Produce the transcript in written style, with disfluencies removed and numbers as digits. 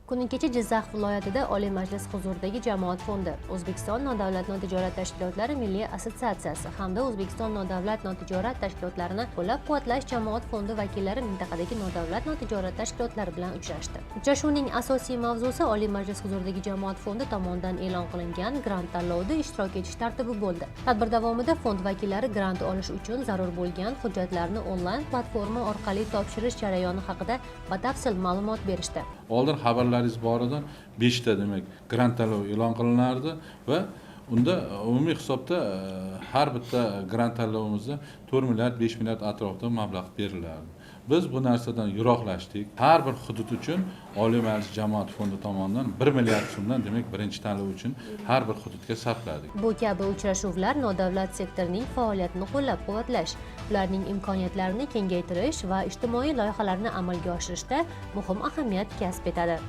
Kuni kecha Jizzax viloyatida Oliy Majlis huzuridagi Jamoat fondi, O'zbekiston nodavlat notijorat tashkilotlari milliy assotsiatsiyasi hamda O'zbekiston nodavlat notijorat tashkilotlarini qo'llab-quvvatlash jamoat fondi vakillari mintaqadagi nodavlat notijorat tashkilotlari bilan uchrashdi. Uchrashuvning asosiy mavzusi Oliy Majlis huzuridagi Jamoat fondi tomonidan e'lon qilingan grant tanlovida ishtirok etish tartibi bo'ldi. Tadbir davomida fond vakillari grant olish uchun zarur bo'lgan hujjatlarni onlayn platforma orqali topshirish jarayoni haqida batafsil ma'lumot berishdi. Oldin xabarlaringiz bor edi, beshta, demak, grant tanlovi e'lon qilinardi va unda umumiy hisobda har bitta grant tanlovimizda 4 milliard, 5 milliard atrofida mablag' berilardi. Biz bu narsadan yiroqlashdik. Har bir hudud uchun Oliy Majlis Jamoat fondi tomonidan 1 milliard so'mdan, demak, birinchi tanlov uchun har bir hududga sarfladik. Bu kabi uchrashuvlar nodavlat sektorning faoliyatini qo'llab-quvvatlash, ularning imkoniyatlarini kengaytirish va ijtimoiy loyihalarni amalga oshirishda muhim ahamiyat kasb etadi.